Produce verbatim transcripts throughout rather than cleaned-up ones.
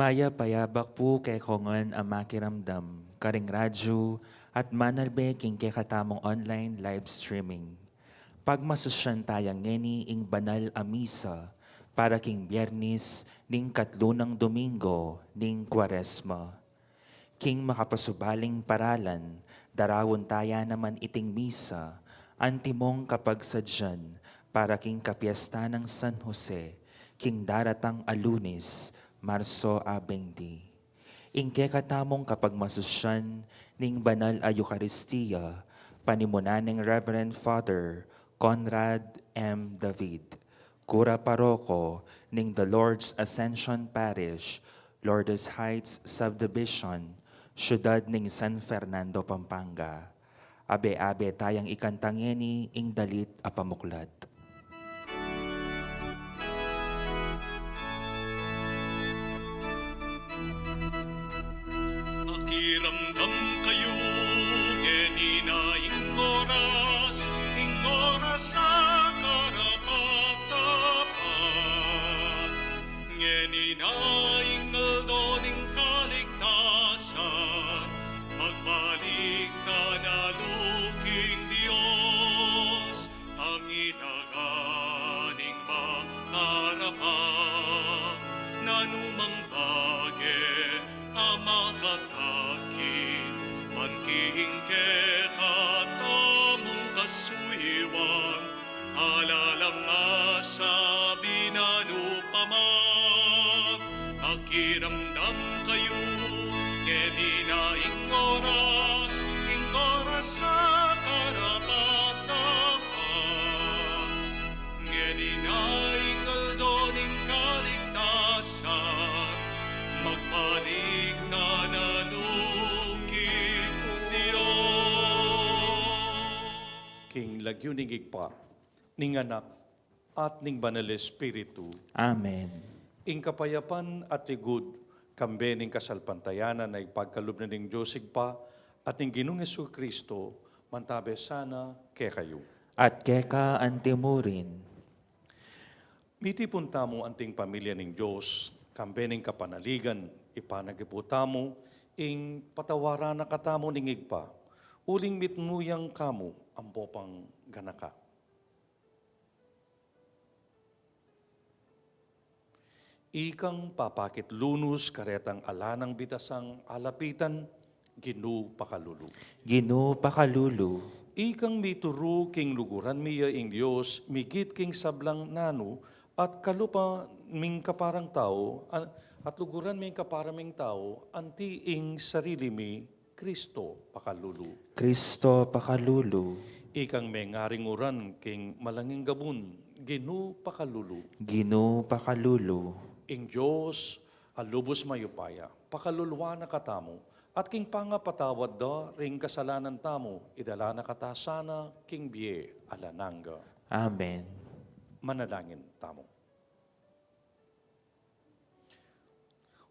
Mayap a abak pu kekongan a makiramdam karing radyu at manalbe king kekatamung online live streaming. Pagmasusyan taya ngeni ing banal a misa para king Biyernes ning katlu nang Domingo ning Kuaresma. King makapasubaling paralan, darawun taya naman iting misa, antimong kapagsadyan para king kapiesta nang San Jose, king daratang a Lunes, Marso a twenty. Ing kekatamung kapagmasusyan ning banal a Eukaristia, panimunan neng Reverend Father Conrad M. David, kura paroko ning The Lord's Ascension Parish, Lourdes Heights Subdivision, siyudad ning San Fernando, Pampanga. Abe-abe tayang ikanta ngeni ing dalit a pamuklat. Pakiramdam kayu, ngeni na ing oras, ing oras a karapat-dapat. Ngeni na ing aldo ning kaligtasan, magbalik tana king Dios, angilagan ning makarapat, nanumang bage a makatakin man king kekatamung kasuyuan, alalang asabi nanu pa man, pakiramdam kayu, ngeni na ing oras, ing oras a karapat-dapat. Ngeni na ing aldo ning kaligtasan, magbalik tana king Dios. King lagyu ning Ibpa, ning Anak, at ning Banal Espiritu. Amen. Ing kapayapan at ligud, kambe ning kasalpantayanan a ipagkalub na ning Dios Ibpa at ning Ginung Jesucristo, mantabe sana kekayu. At keka antimurin. Mitipun tamu anting pamilya ning Dios, kambe ning kapanaligan, ipanagipu tamu ing patawaran na katamu ning Ibpa, uling mitmu yang kamu ampo pang ganaka. Ikang papakit lunus karetang ala nang bitasang alapitan, Ginu pakalulu. Ginu pakalulu. Ikang mituru king luguran mi ya ing Dios, migit king sablang nanu, at kalupa ming kaparang tau, an-, at luguran ming kaparang tau, anti ing sarili mi, Kristo pakalulu. Kristo pakalulu. Ikang mengaring uran king malanging gabun, Ginu pakalulu. Ginu pakalulu. Ing Dios a lubus mayupaya, pakaluluan na katamu, at king pangapatawad da ring kasalanan tamu, idala na kata sana king bie alang angga. Amen. Manalangin tamu.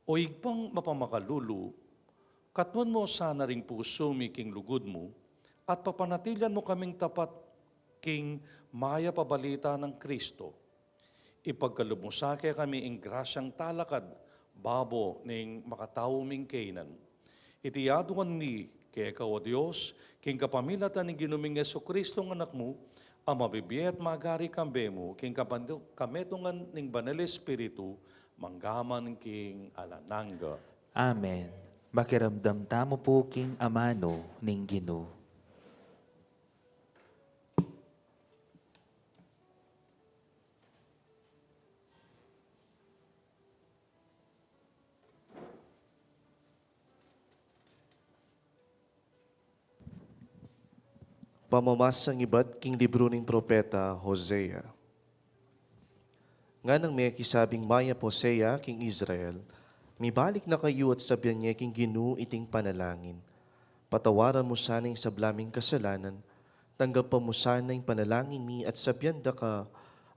O Ibpang mapamakalulu, katmuan mu sana ring pusu mi king lugud mu, at papanatilian mu kaming tapat king mayap a balita nang Kristo. Ipagkalub mu sa kekami ing grasyang talakad babo ning makatau ming kainan. Iti aduan mi keka, o Dios, king kapamilatan ning Ginu ming Jesucristo a Anak mu, a mabibie at magari kambe mu, king kabandu-, kametungan ning Banal Espiritu, mangga man king alang angga. Amen. Makiramdam tamu pu king amanu ning Ginu. Pamamasang ibat king libru ning propeta Hosea. Nganang mekisabing mayap Hosea king Israel, mibalik na kayu at sabian ye king Ginu iting panalangin: Patawaran mu sana ing sabla ming kasalanan, tanggapan mu sana ing panalangin mi at sabian da ka,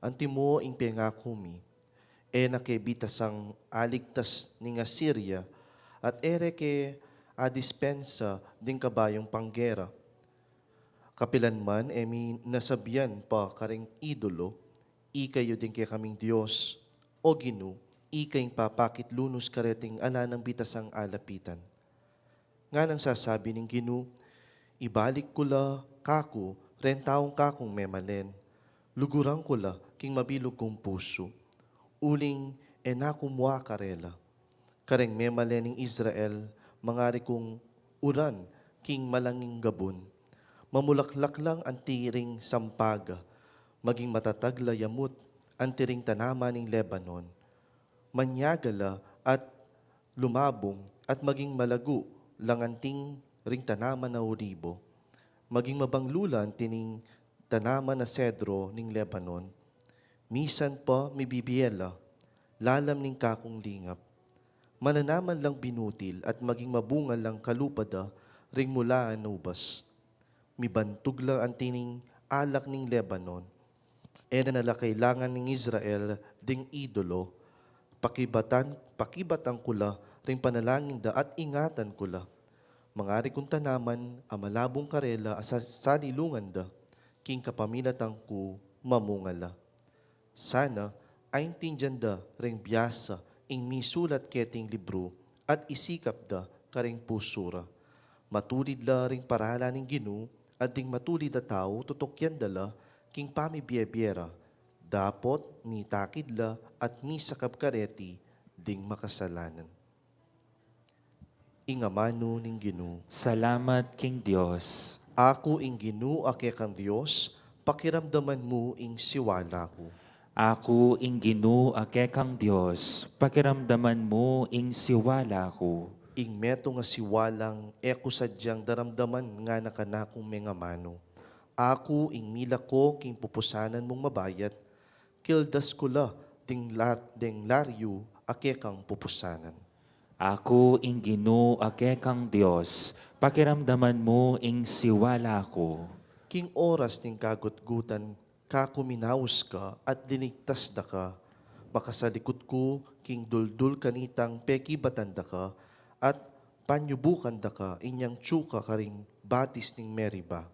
antimo ing pengaku mi. E na ke bitasang aligtas ning Asiria, at e re ke adispensa ding kabayung panggera. Kapilan man e mi nasabian pa karing idolo, ikayu ding kekaming Dios, O Ginu, ika ing papakit lunus kareting ala nang bitasang alapitan. Nganang sasabi ning Ginu, ibalik ku la kaku reng taung kakung memalen, luguran ku la king mabilug kung pusu, uling e na ku mua karela. Kareng memalen ning Israel, mangari kung uran king malanging gabun. Mamulaklak lang anti ring sampaga, maging matatag la yamut anti ring tanaman ning Lebanon. Manyaga la at lumabung at maging malagu lang anting ring tanaman na olibo. Maging mabanglu la anti ning tanaman na sedro ning Lebanon. Misan pa mibibie la, lalam ning kakung lingap. Mananaman lang binutil at maging mabunga lang kalupa da ring mulaan na ubas. Mibantug la anti ning alak ning Lebanon. E na la kailangan ning Israel ding idolo. Pakibatan, pakibatan ku la ring panalangin da at ingatan ku la. Mangari kung tanaman a malabung karela a sa-, salilungan da, king kapamilatan ku mamunga la. Sana aintindian da ring biasa ing misulat keting libru at isikap da karing pusu ra. Matulid la ring paralan ning Ginu, at ding matulid a tau tutukian da la king pamibie-bie ra. Dapot mitakid la at misakab kareti ding makasalanan. Ing amanu ning Ginu. Salamat king Dios. Aku ing Ginu a kekang Dios, pakiramdaman mu ing siwala ku. Aku ing Ginu a kekang Dios, pakiramdaman mu ing siwala ku. Ing metung a siwalang e ku sadyang daramdaman ngana kanakung mengamanu. Aku ing milako king pupusanan mung mabayat, kildas ku la ding la-, ding lariu a kekang pupusanan. Aku ing Ginu a kekang Dios, pakiramdaman mu ing siwala ku. King oras ning kagutgutan, kaku minaus ka at linigtas da ka. Makasalikut ku king duldul kanitang pekibatan da ka, at panyubukan da ka inyang tsuka karing batis ning Meriba.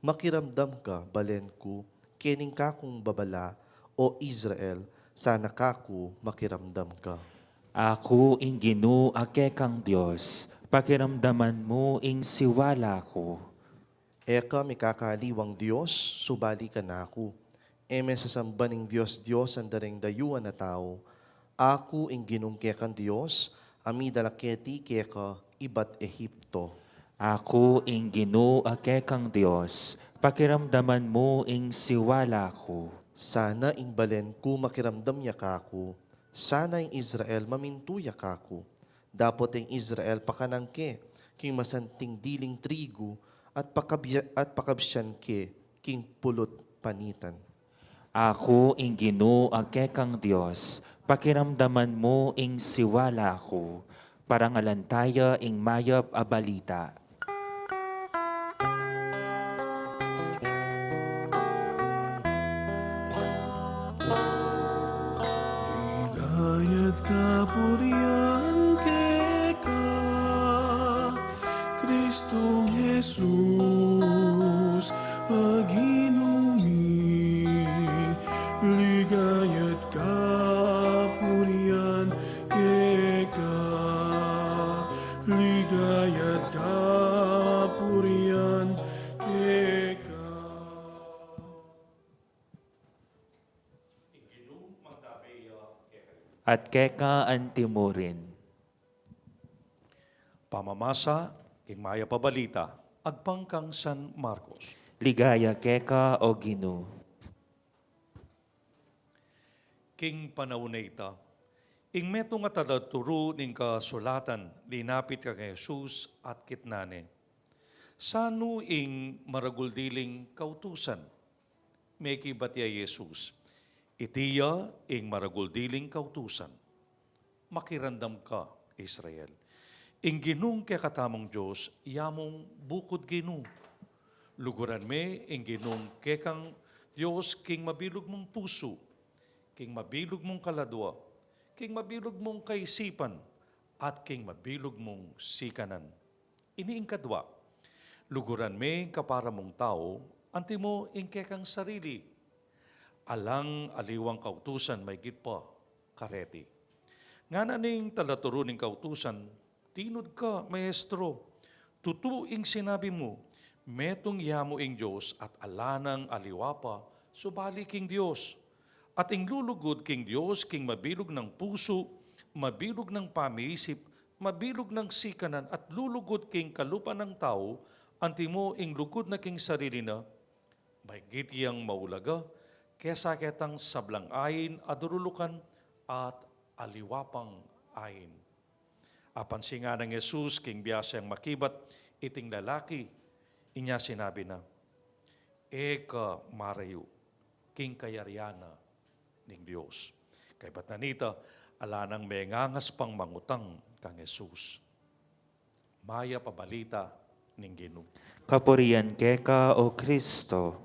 Makiramdam ka, balen ku, kening kakung babala, O Israel, sana kaku makiramdam ka. Aku ing Ginu a kekang Dios, pakiramdaman mu ing siwala ku. E ka mikakaliwang Dios, subali kanaku. E me sasamban ing dios-diosan da ring dayuan a tau. Aku ing Ginung kekang Dios, a midala keti keka ibat Ehipto. Aku ing Ginu a kekang Dios, pakiramdaman mu ing siwala ku. Sana ing balen ku makiramdam ya kaku, sana ing Israel mamintu ya kaku. Dapot ing Israel pakanan ke king masanting diling trigu, at pakabya-, at pakabsian ke king pulut panitan. Aku ing Ginu a kekang Dios, pakiramdaman mu ing siwala ku. Parangalan taya ing mayap a balita. Ligaya't kapurian keka, Kristong Jesus, a Ginu mi. Ligaya't kapurian keka, ligaya't kapurian keka. At keka antimurin. Pamamasa king mayap a balita agpang kang San Marcos. Ligaya keka, O Ginu. King panaun a ita, ing metung a talaturu ning kasulatan linapit kang Jesus at kitnan ne, "Sanu ing maragul diling kautusan?" Mekibat ya i Jesus, "Iti ya ing maragul diling kautusan: Makiramdam ka, Israel, ing Ginung kekatamung Dios, ya mung bukud Ginu. Luguran me ing Ginung kekang Dios king mabilug mung pusu, king mabilug mung kaladua, king mabilug mung kaisipan, at king mabilug mung sikanan." Ini ing kadua, "Luguran me ing kapara mung tau, antimo ing kekang sarili. Alang aliwang kautusan maigit pa kareti." Ngana ning talaturu ning kautusan, "Tinud ka, Maestro, tutu ing sinabi mu, metung ya mu ing Dios at ala nang aliwa pa subali king Dios. At ing lulugud king Dios king mabilug nang pusu, mabilug nang pamiisip, mabilug nang sikanan, at lulugud king kalupa nang tau, antimo ing lugud na king sarili na, mahigit yang maulaga kesa ketang sablang ain a durulukan at aliwa pang ain." Apansin nang Jesus king biasang makibat iting lalaki, inya sinabi na, "E ka marayu king kayarian na ning Dios." Kaybat na nita, ala nang mengangas pang mangutang kang Jesus. Mayap a balita ning Ginu. Kapurian keka, O Kristo.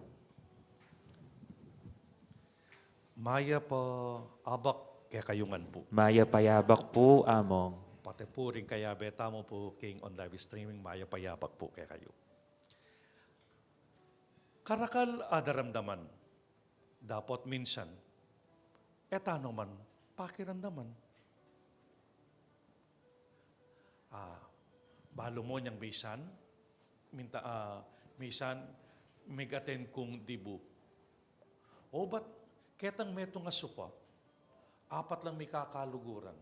Mayap a abak kekayu ngan pu. Mayap a abak pu, Among. Pati pu ring kayabe tamu pu king on live streaming, mayap a abak pu kekayu. Karakal a daramdaman, dapot minsan, e ta no man pakiramdaman. Ah, balu mu nyang misan, minta, ah, misan, mig-attend kung dibu. O, bat ketang metung a supa, apat lang mikakaluguran.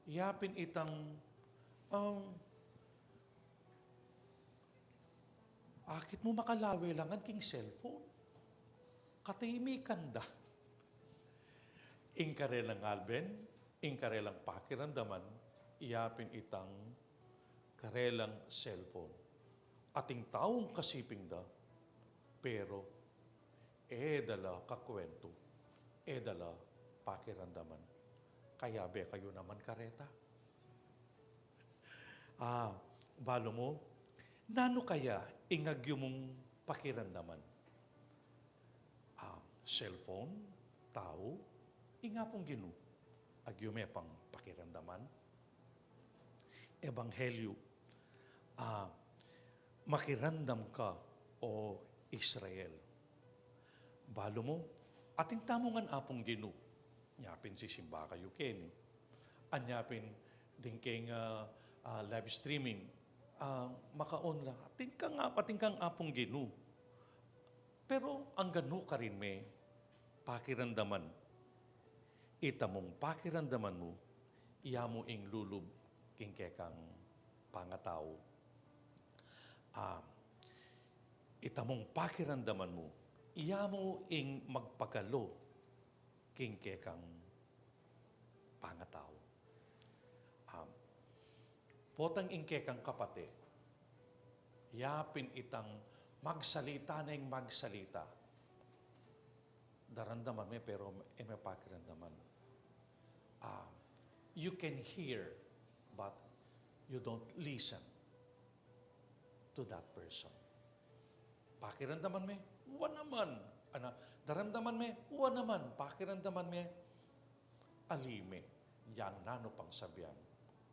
Yapin itang, um, akit mu makalawe la ngan king cellphone. Katimikan da. Ing karelang alben, ing karelang pakiramdaman, yapin itang karelang cellphone. Ating taung kasiping da, pero e da la kakwentu, e da la pakiramdaman. Kayabe kayu naman kareta. Ah, balu mu, nanu kaya ing agyu mung pakiramdaman? Ah, cellphone, tau, ing Apung Ginu, agyu me pang pakiramdaman? Ebanghelyu, ah, makiramdam ka, O Israel. Balu mu, atin tamu ngan Apung Ginu. Nya pin sisimba kayu keni. Anya pin ding keng, ah, ah, live streaming, ah, makaon la. Atin kang, atin kang Apung Ginu. Pero anggang nu karin me pakiramdaman. Ita mung pakiramdaman mu, iya mu ing lulub king kekang pangatau. Ah, ita mung pakiramdaman mu, iya mu ing magpagalo king kekang pangatau. Um, potang ing kekang kapate, yapin itang magsalita na ing magsalita. Daramdaman me, pero e me pakiramdaman. Ah, you can hear, but you don't listen to that person. Pakiramdaman me, wa naman. Ana, daramdaman me, wa naman. Pakiramdaman me, ali me. Yang nanu pang sabian,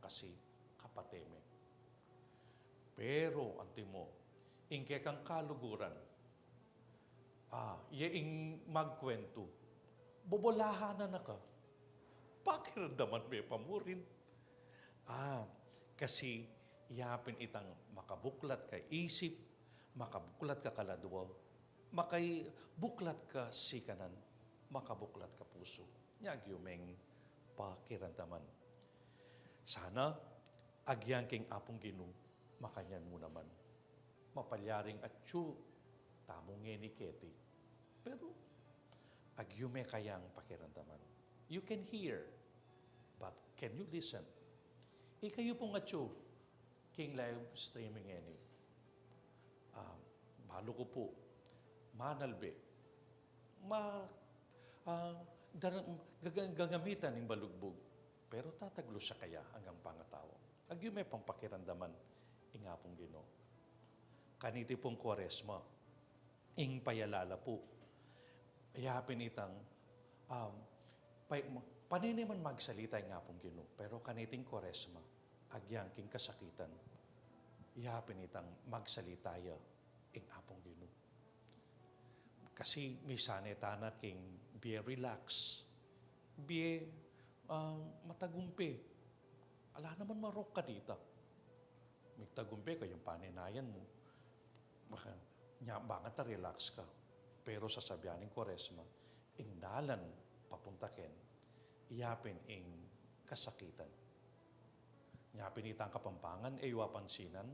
kasi kapate me. Pero, antimo, ing kekang kaluguran, ah, ya ing magkwentu, bobolahan na na ka. Pakiramdaman me pa mu rin. Ah, kasi yapin itang makabuklat ka isip, makabuklat ka kaladwa, makabuklat ka sikanan, makabuklat ka pusu. Nya agyu meng pakiramdaman. Sana, agyang king Apung Ginu, makanyan mu naman. Mapalyaring atyu tamu ngeni keti. Pero, agyu me kayang pakiramdaman. You can hear, but can you listen? Ikayu pung atyu king live streaming ngeni. Ah, balu ku pu, manalbe, ma-, ah, dar-, gaga-, gagamitan ing balugbug. Pero tataglu sa kaya anggang pangatau. Agyu me pang pakiramdaman ing Apung Ginu. Kaniti pung Kuaresma, ing payalala pu, yapin itang, um, pa-, pane ne man magsalita ing Apung Ginu, pero kaniting Kuaresma, agyang king kasakitan, yapin itang magsalita ya ing Apung Ginu. Kasi misan e tana king bie relax, bie Ah, matagumpe. Ala naman marok ka dita. Migtagumpe ka, yung paninayan mu. Baka, nya, baka ta relax ka. Pero sasabian ning Kuaresma, ing dalan papunta ken, iya pin ing kasakitan. Nya pin itang Kapampangan, e yu apansinan,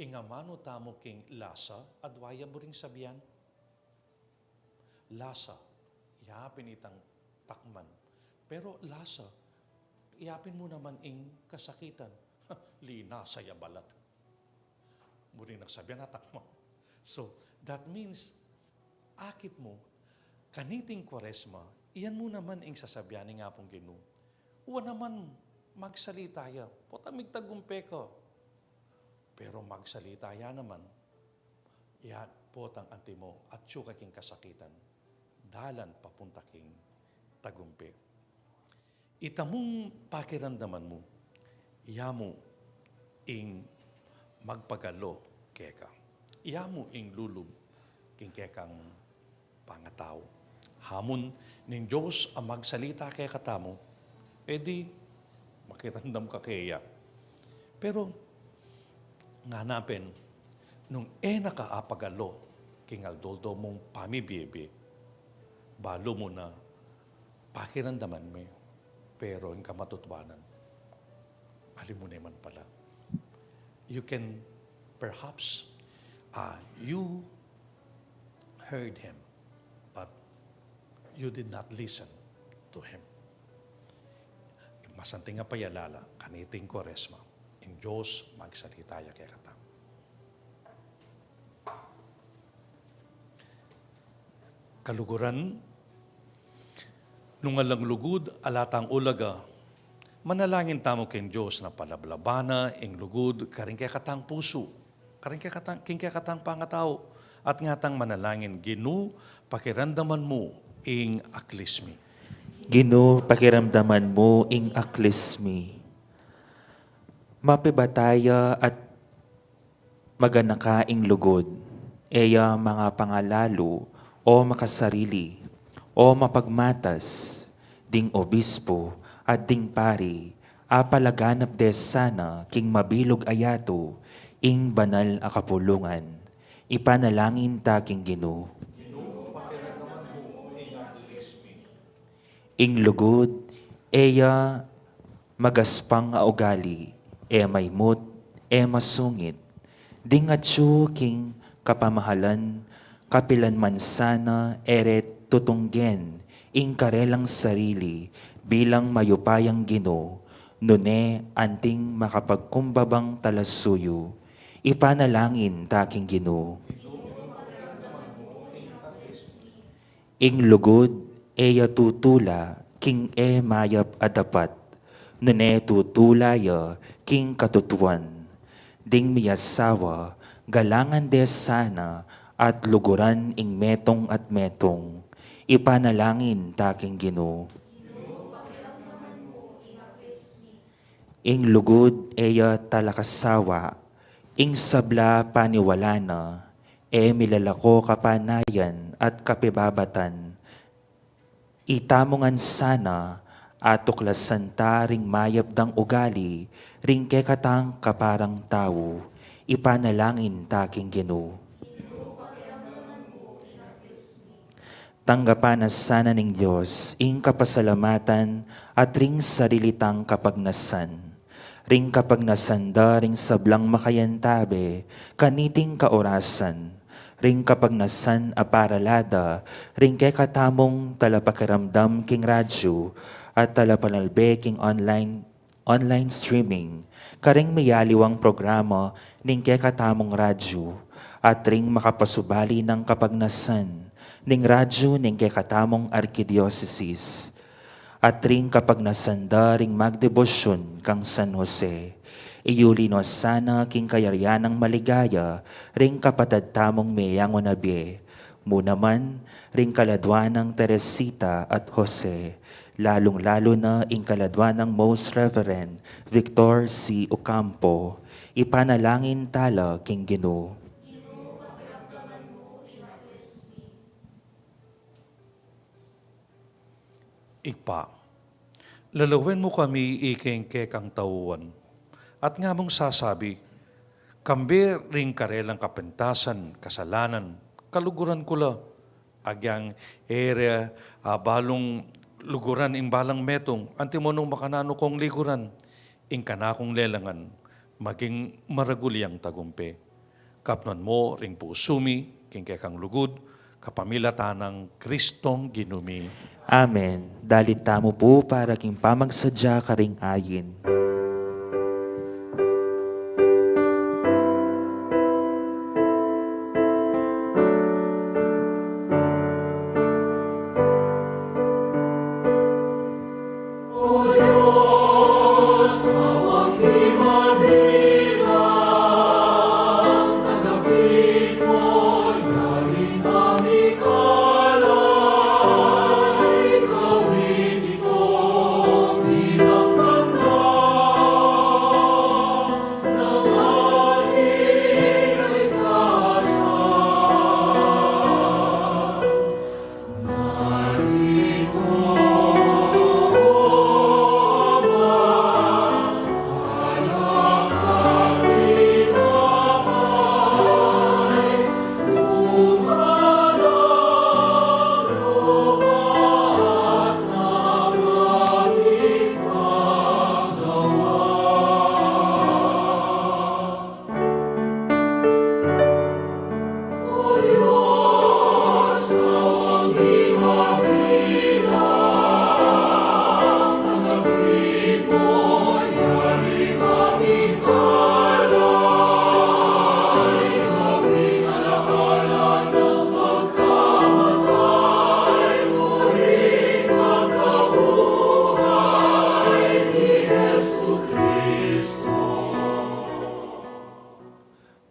ing amanu tamu king lasa, adwa ya buring sabian. Lasa, iya pin itang takman. Pero lasa, iya pin mu naman ing kasakitan. Linasa ya balat. Buring nagsabian a takman. So, that means, akit mu, kaniting Kuaresma, iyan mu naman ing sasabian ning Apung Ginu. Wa naman magsalita ya, potang migtagumpe ka. Pero magsalita ya naman, ya potang antimo, atyu ka king kasakitan, dalan papunta king tagumpe. Ita mung pakiramdaman mu, iya mu ing magpagalo keka. Iya mu ing lulub king kekang pangatau. Hamun ning Dios a magsalita kekatamu, e di makiramdam ka keya. Pero, ngana pin, nung e na ka apagalo king aldo-aldo mung pamibie-bie, balu mu na pakiramdaman me, pero ing kamatutuanan, ali mu ne man pala. You can, perhaps, uh, you heard him, but you did not listen to him. Masanting a payalala, kaniting Kuaresma, ing Dios magsalita ya kekatamu. Kaluguran, nung alang lugud, ala tang ulaga, manalangin tamu king Dios na palablaban na ing lugud karing kekatang pusu, karing kekatang, king kekatang pangatau, at ngatang manalangin, Ginu, pakiramdaman mu ing aklis mi. Ginu, pakiramdaman mu ing aklis mi. Mapibataya at maganaka ing lugud, e ya mangapangalalu o makasarili o mapagmatas, ding obispo at ding pari, apalaganap de sana king mabilug a yatu ing banal a kapulungan. Ipanalangin ta king Ginu. Ing lugud, e ya magaspang a ugali, e maimut, e masungit, ding atyu king kapamahalan, kapilan man sana e re tutunggen ing karelang sarili bilang mayupayang Ginu, nune anting makapagkumbabang talasuyu. Ipanalangin ta king Ginu. Ing lugud, e ya tutula king e mayap a dapat, nune tutula ya king katutuan. Ding miyasawa, galangan de sana at luguran ing metung at metung. Ipanalangin ta king Ginu. Ing lugud, e ya talakasawa, ing sabla paniwala na, e milalako kapanayan at kapibabatan. Itamu ngan sana, atuklasan ta ring mayap dang ugali, ring kekatang kaparang tau, ipanalangin ta king Ginu. Tanggapan na sana ning Dios ing kapasalamatan at ring sarili tang kapagnasan. Ring kapagnasan da ring sablang makayantabe kaniting kaorasan. Ring kapagnasan a parala da ring kekatamung talapakiramdam king radyu at talapanalbe king online online streaming, karing miyaliwang programa ning kekatamung radyu, at ring makapasubali nang kapagnasan ning radyu ning kekatamung arkidiosesis, at ring kapagnasan da ring magdebosyun kang San Jose. Iyuli no sana king kayarian nang maligaya ring kapatad tamung meyangu na bie, mu naman ring kaladwa nang Teresita at Jose, lalung-lalu na ing kaladwa nang Most Reverend Victor C. Ocampo. Ipanalangin tala king Ginu. Ibpa, Lalawen mu kami iking kekang tauan. At ngamung sasabi, kambe ring karelang kapintasan, kasalanan, kaluguran ku la, agyang e re, ah, balung luguran ing balang metung, antimo nung makananu kong liguran, ing kanakung lelangan, maging maragul yang tagumpe. Kapnuan mu ring pusu mi, king kekang lugud, kapamilatan nang Kristong Ginu mi. Amen. Dalit tamu pu para king pamagsadya karing ayin.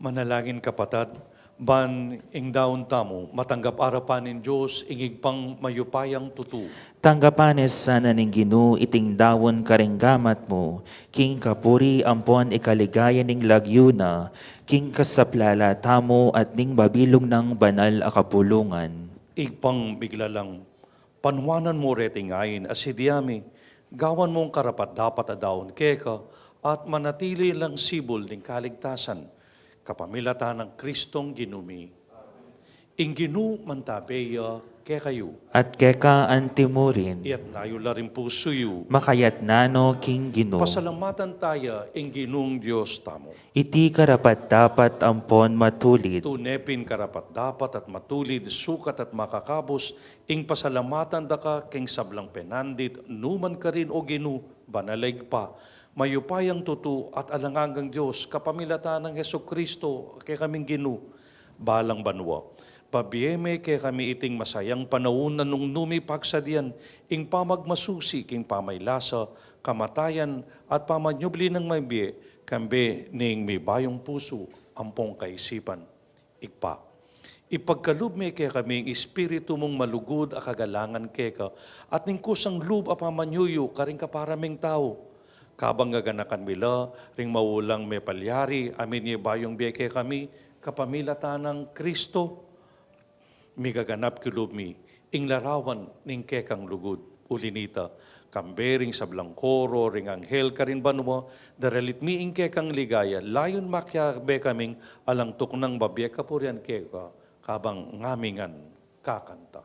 Manalangin, kapatad, ban ing daun tamu matanggap arapan ning Dios, ing Ibpang mayupayang tutu. Tanggapan ne sana ning Ginu iting daun karing gamat mu, king kapurian ampon ikaligaya ning lagyu na, king kasaplalan tamu at ning mabilug nang banal a kapulungan. Ibpang miglalang, panuanan mu reting ain a sisian mi, gawan mung karapat-dapat a daun keka, at manatili lang sibul ning kaligtasan, kapamilatan nang Kristong Ginu mi. Ing Ginu mantabe ya kekayu. At keka anti mu rin. Iyatas yu la ring pusu yu. Makayatas no king Ginu. Pasalamatan taya ing Ginung Dios tamu. Iti karapat-dapat ampon matulid. Tune pin karapat-dapat at matulid, sukat at makakabus, ing pasalamatan da ka king sablang penandit, nu man karin, o Ginu, banal a Ibpa, mayupayang tutu at alang anggang Dios, kapamilatan nang Jesukristo, kekaming Ginu. Balang banua, pabie me kekami iting masayang panaun a nung nu mi pagsadian ing pamagmasusi king pamailasa, kamatayan, at pamanyubli nang mabie, kambe ning mibayung pusu ampon kaisipan. Ibpa, ipagkalub me kekami ing Espiritu mung malugud a kagalangan keka, at ning kusang lub a pamanyuyu karing kapara ming tau. Kabang gaganakan mi la ring maulang mepalyari a minibayung bie kekami, kapamilatan nang Kristo, migaganap king lub mi ing larawan ning kekang lugud. Uli na nita, kambe ring sablang koro ring anghel karin banua, daralit mi ing kekang ligaya, layun makiabe kaming alang tuknang mabie kapurian keka, kabang ngami ngan kakanta.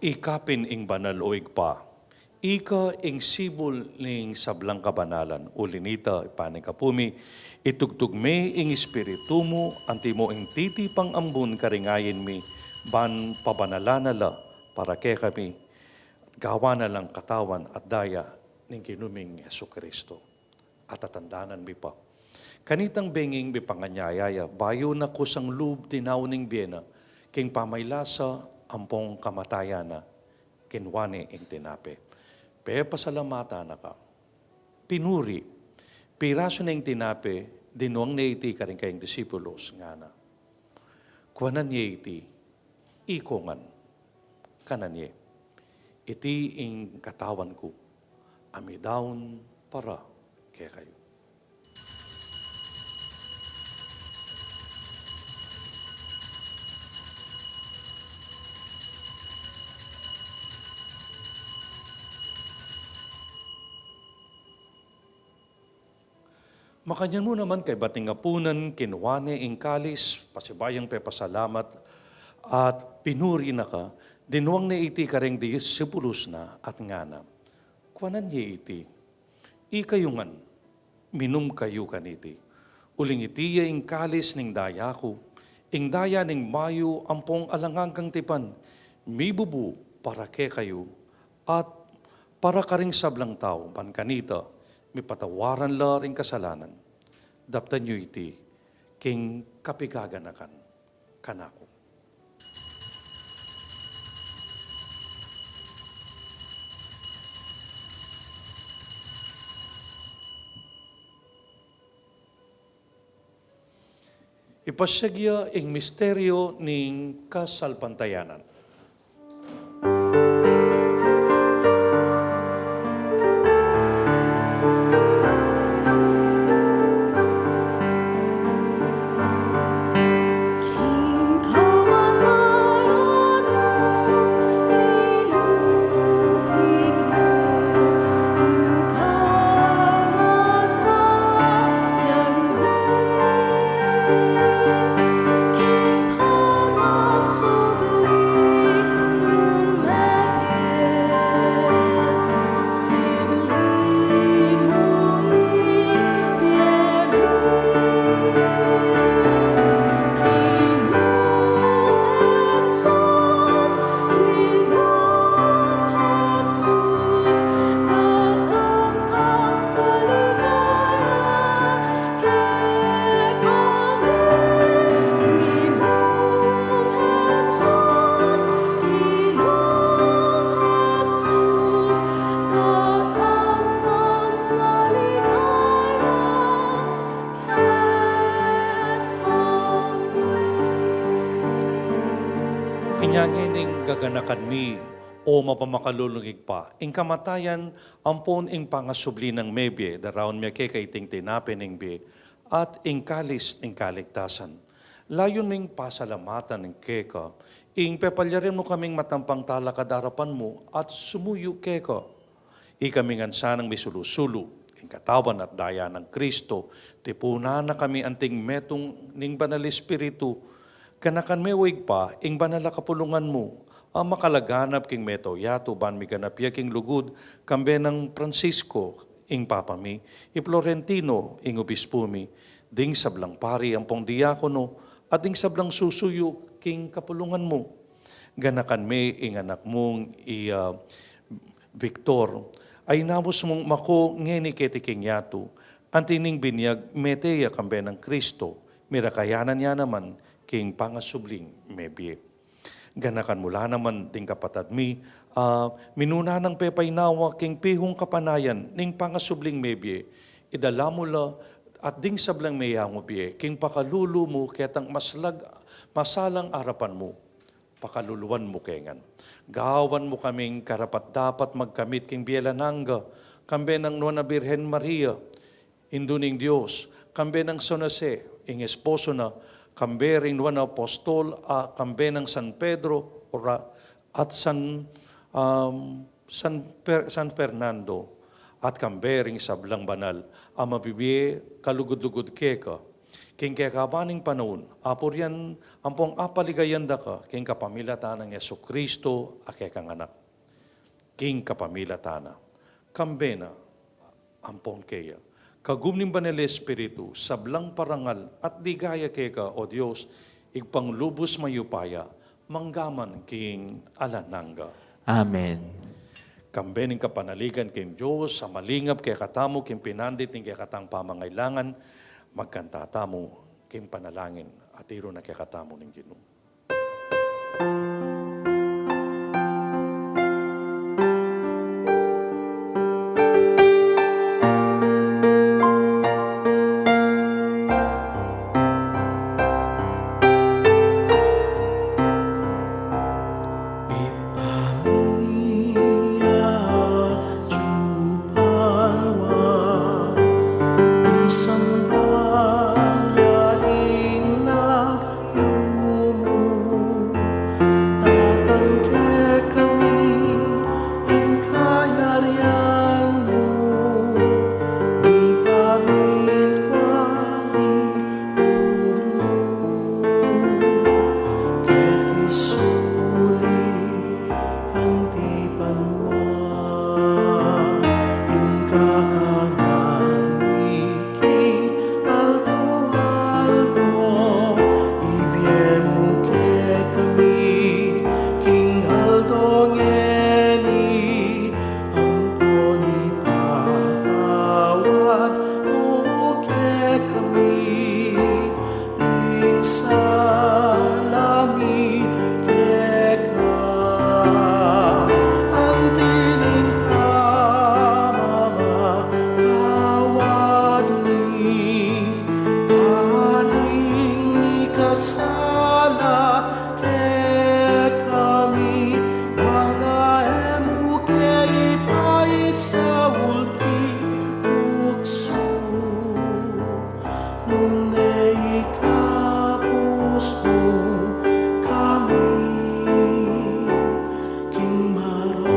Ika pin ing banal, o Ibpa, ika ing sibul ning sablang kabanalan. Uli na nita, Ibpa, ning kapu mi, itugtug me ing Espiritu mu antimo ing titipang ambun karing ain mi, ban pabanalan na la para kekami, gawan na lang katawan at daya ning Ginu ming Jesucristo. At tatandanan mi pa, kanitang benging mipanganyaya ya, bayu na kusang lub dinaun ing bie na, king pamaylasa ampong kamatayan na, kinua ne ing tinape, pepasalamatan na ka, pinuri, pirasu ne ing tinape, dinuang ne iti karing kayang disipulos, ngana, kuanan ye iti, ikongan, kanan ye, iti ing katawan ku, a midaun para kekayu. Makanyan mu naman kaybat ning apunan, kinua ne ing kalis, pasibayung pepasalamat, at pinuri na ka, dinuang ne iti karing disipulos na, at ngana, kuanan ye iti, ikayu ngan, minum kayu kaniti. Uling iti ya ing kalis ning daya ku, ing daya ning bayu ampong alang anggang tipan, mibubu para kekayu, at para karing sablang tau, ban kanita, mipatawaran la ring kasalanan. Daptan yu iti, king kapigaganakan kanaku. Ipasiag ya ing misteryu ning kasalpantayanan. Inya ngening gaganakan mi, o mapamakalulung Ibpa, ing kamatayan ampon ing pangasubli nang mebie, daraun mi keka iting tinape ning bie, at ing kalis ning kaligtasan. Layun ming pasalamatan keka, ing pepalyarin mu kaming matampang talakad arapan mu, at sumuyu keka. Ikami ngan sanang misulu-sulu, ing katawan at daya nang Kristo, tipunan na kami anting metung ning Banal Espiritu, ganakan me, o Ibpa, ing banal a kapulungan mu, a makalaganap king meto yatu ban miganap ya king lugud, kambe nang Francisco, ing Papa mi, i Florentino, ing Obispu mi, ding sablang pari ampong diakono, at ding sablang susuyu king kapulungan mu. Ganakan me ing anak mung i, ah, Victor, a inaus mung mako ngeni keti king yatu, anti ning binyag mete ya kambe nang Kristo, mirakayanan ya naman king pangasubling mebie. Ganakan mu la naman ding kapatad mi, ah, minuna nang pepainawa king pihung kapanayan ning pangasubling mebie, idala mu la at ding sablang meyangu bie king pakalulu mu ketang maslag, masalang arapan mu. Pakaluluan mu ke ngan. Gawan mu kaming karapat-dapat magkamit king bie alang angga, kambe nang Nuan a Birhen Maria, Indu ning Dios, kambe nang San Jose, ing esposo na, kambe ring nuan a apostol, a kambe nang San Pedro, ora, at San, um, San Per-, San Fernando, at kambe ring sablang banal a mabibie kalugud-lugud keka, King kekaban ning panaun, apurian ampong apaligayan da ka king kapamilatan nang Jesucristo a kekang Anak. King kapamilatan na, kambe na, ampong keya, kagum ning Banal Espiritu, sablang parangal at ligaya keka, O Dios, Ibpang lubus mayupaya, manggaman king alang angga. Amen. Kambe ning kapanaligan king Dios a malingap kekatamu king pinandit ning kekatang pamangailangan, magkanta tamu king panalangin a tiru na kekatamu ning Ginu. Tatang kekami ing kayarian mu, mipamintuan ing lub mu, keti sulip anti banua, ing kakanan mi king aldo-aldo, ibie mu kekami king aldo ngeni, ampon ipatawad mu kekami ing sala mi keka, anti ning pamamatawad mi karing mikasala kekami, nune e mu ke ipaisaul king tuksu, nune ikabus mu kami king marok.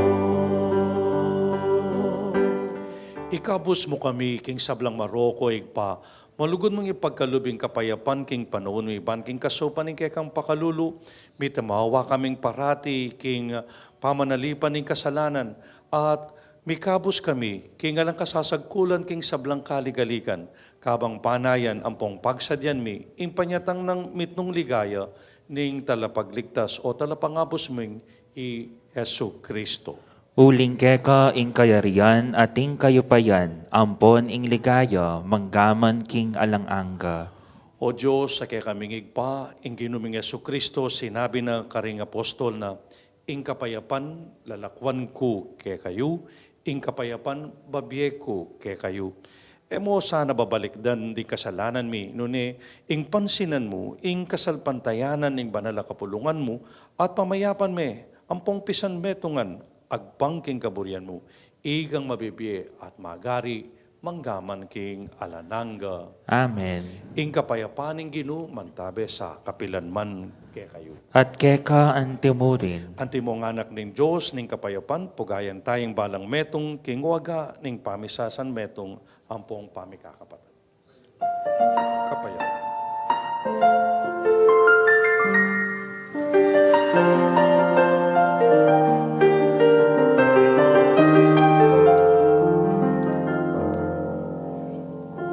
Ikabus mu kami king sablang marok, O Ibpa, malugud mung ipagkalub ing kapayapan king panaun mi ban king kasaupan ning kekang pakalulu, mitmawa kaming parati king pamanalipan ning kasalanan, at mikabus kami king alang kasasagkulan king sablang kaligaligan, kabang panayan ampong pagsadyan mi ing panyatang nang mitmung ligaya ning Talapagligtas o Talapangabus ming i Jesucristo. Uling keka ing kayarian at ing kayupayan, ampon ing ligaya, manggaman king alang angga. O Dios a kekaming Ibpa, ing Ginu ming Jesucristo, sinabi na karing apostol na, "Ing kapayapan lalakwan ku kekayu, ing kapayapan babie ku kekayu." E mu sana babalikdan ding kasalanan mi, nune ing pansinan mu ing kasalpantayanan ning banal a kapulungan mu, at pamayapan me ampong pisanmetungan agpang king kaburian mu, ikang mabibie at magari manggaman king alang angga. Amen. Ing kapayapan ning Ginu mantabe sa kapilan man kekayu. At keka antimurin. Antimo ngan anak ning Dios ning kapayapan, pugayan taya ing balang metung king waga ning pamisasanmetung ampong pamikakapatad. Kapayapan.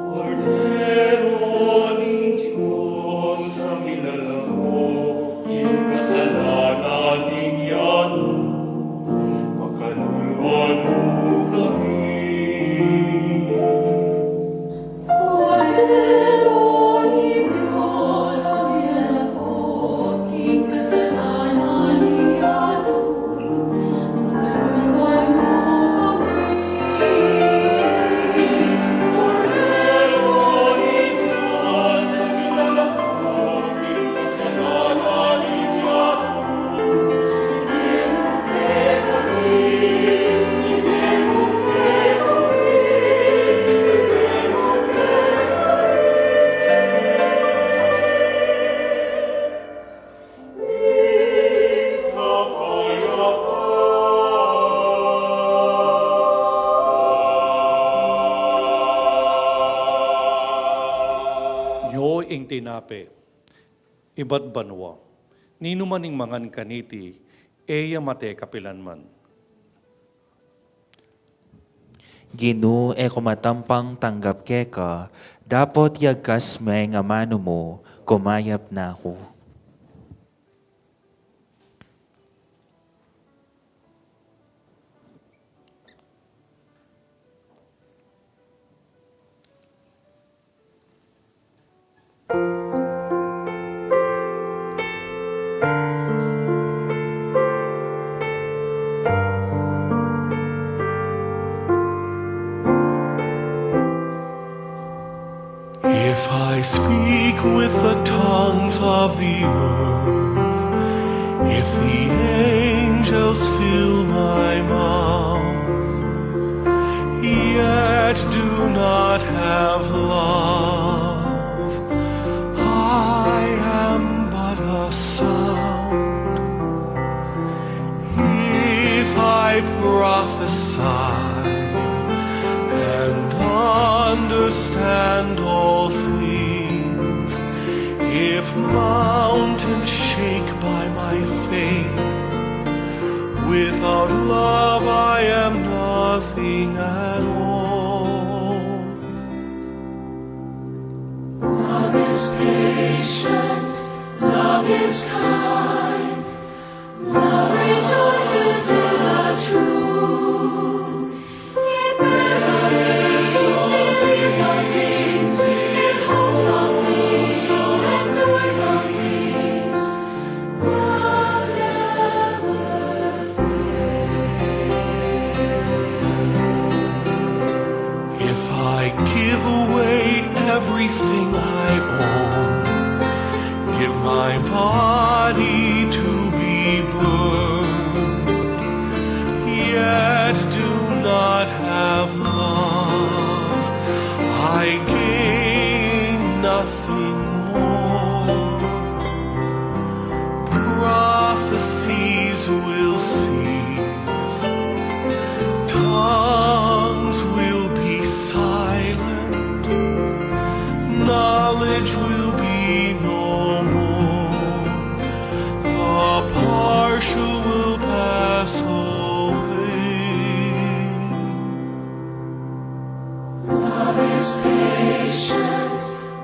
Kordero ning Dios a milalako king kasalanan ning yatu, pakaluluan mu kami. Kordero ning Dios Ape, ibat banua. Ninuman ing mangan kaniti, e ya mate kapilanman. Ginu, e ku matampang tanggap keka, dapot yagkas me ing amanu mu, kumayap na ku. If I speak with the tongues of the earth, if the angels fill my mouth, yet do not have love, I am but a sound. If I prophesy and understand all things, if mountains shake by my faith, without love I am nothing at all. Love is patient, love is kind, love rejoices in the truth. It bears all things, it believes all things, it hopes all things, it endures all things. Love never fails. If I give away everything I own, give my body to be burned, yet do not have love, I gain nothing more. Prophecies will cease, tongues will be silent, knowledge will be no more, the partial will pass away. Love is patient,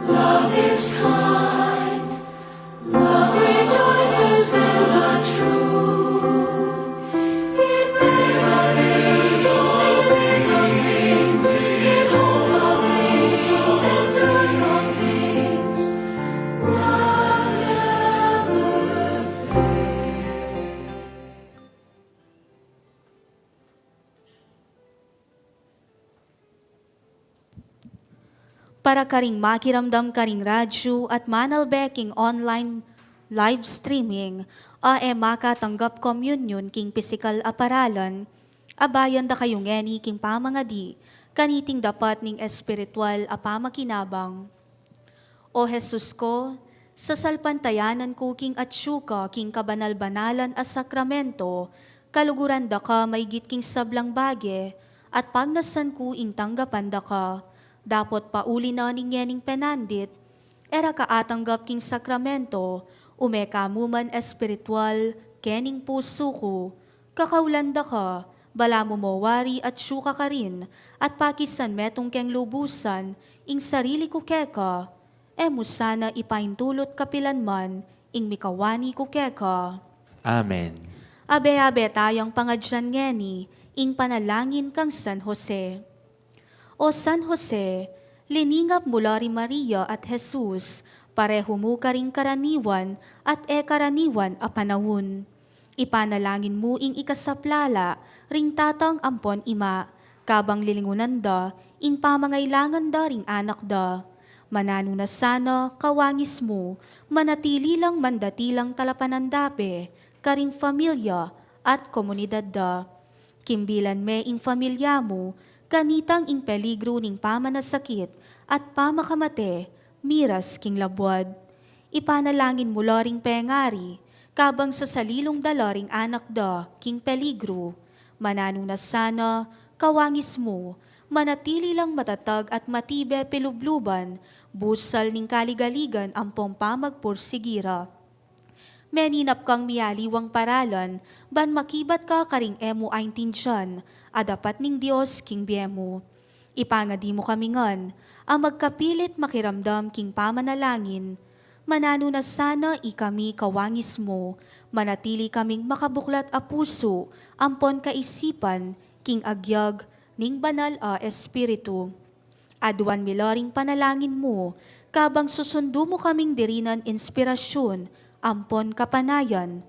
love is kind, love rejoices in the truth. It bears all things, it believes all things, it hopes all things, it endures all things. Love never fails. Para karing makiramdam karing radyu at manalbe king online live streaming, a e makatanggap komunyon king pisikal a paralan, abayan da kayu ngeni king pamangadi kaniting dapat ning espiritual a pamakinabang. O Jesus ko, sasalpantayanan ku king atyu ka king kabanal-banalan a sakramento, kaluguran da ka maygit king sablang bage, at pagnasan ku ing tanggapan da ka. Dapot pauli na ning ngening penandit, e ra ka atanggap king sakramento, ume ka mu man espiritual kening pusu ku. Kakaulan da ka, balamu mo wari atyu ka karin, at pakisan metung keng lubusan ing sarili ku keka, e mu sana ipaintulut kapilanman ing mikawani ku keka. Amen. Abe-abe tayang pangadyan ngeni ing panalangin kang San Jose. O San Jose, liningap mu la ri Maria at Jesus, parehu mu karing karaniwan at e karaniwan a panaun. Ipanalangin mu ing ikasaplala ring tatang ampon ima, kabang lilingunan da ing pamangailangan da ring anak da. Mananu na sana kawangis mu, manatili lang mandatilang talapanandape karing familia at komunidad da. Kimbilan me ing familia mu kanitang ing peligru ning pamanasakit at pamakamate miras king labuad. Ipanalangin mu la ring pengari, kabang sasalilung da la ring anak da king peligru. Mananu na sana kawangis mu, manatili lang matatag at matibe pilubluban Busal ning kaligaligan ampong pamagpursigi ra. Meninap kang mialiwang paralan, ban makibat ka karing e mu aintindian, a dapat ning Dios king bie mu. Ipangadi mu kami ngan, a magkapilit makiramdam king pamanalangin. Mananu na sana ikami kawangis mu, manatili kaming makabuklat a pusu, ampon kaisipan, king agyag ning Banal a Espiritu. Aduan mi la ring panalangin mu, kabang susundu mu kaming dirinan inspirasyun, ampon kapanayan,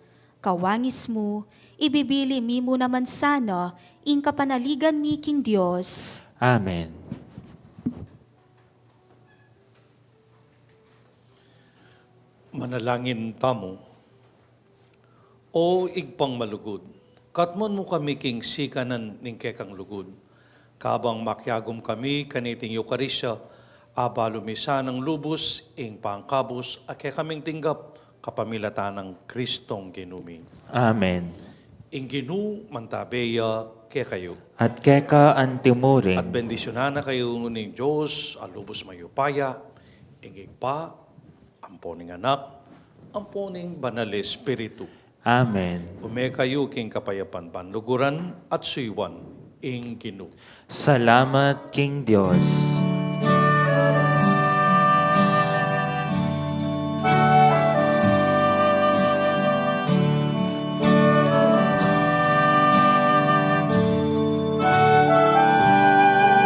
kawangis mu, ibibili mi mu naman sana, ing kapanaligan mi king Dios. Amen. Manalangin tamu. O Ibpang malugud, katmuan mu kami king sikanan ning kekang lugud. Kabang makiagum kami kaniting Eukaristia, abalu mi sanang lubus ing pangkabus a kekaming tinggap kapamilatan nang Kristong Ginu mi. Amen. Ing Ginu mantabe ya kekayu. At keka antimurin. At bendisyunan na kayu ning Dios a lubus mayupaya, ing Ibpa, ampo ning Anak, ampo ning Banal Espiritu. Amen. Ume kayu king kapayapan, ban luguran at suyuan ing Ginu. Salamat king Dios.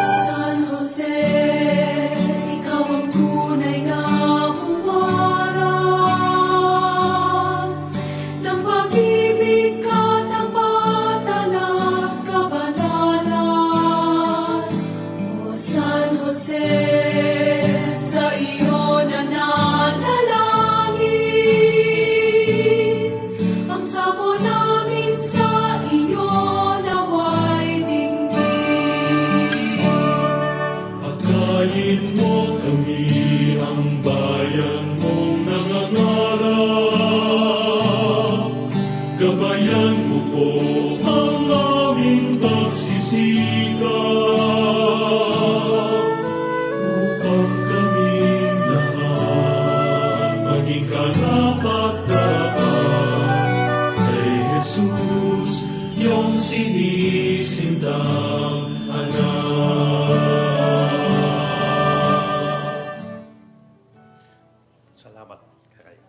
San Jose, ikaw ang tunay na humarap ng pag-ibig, katapatan at kabanalan. O San Jose, sa iyo nananalangin, ang sampo namin sa iyo nawa'y dinggin. Pakayin mo kami, ang bayan mong nangangarap. Gabayan mo po ang aming pagsisikap, upang kaming lahat maging karapat-dapat kay Jesus, iyong sinisintang anak. Salamat kekayu.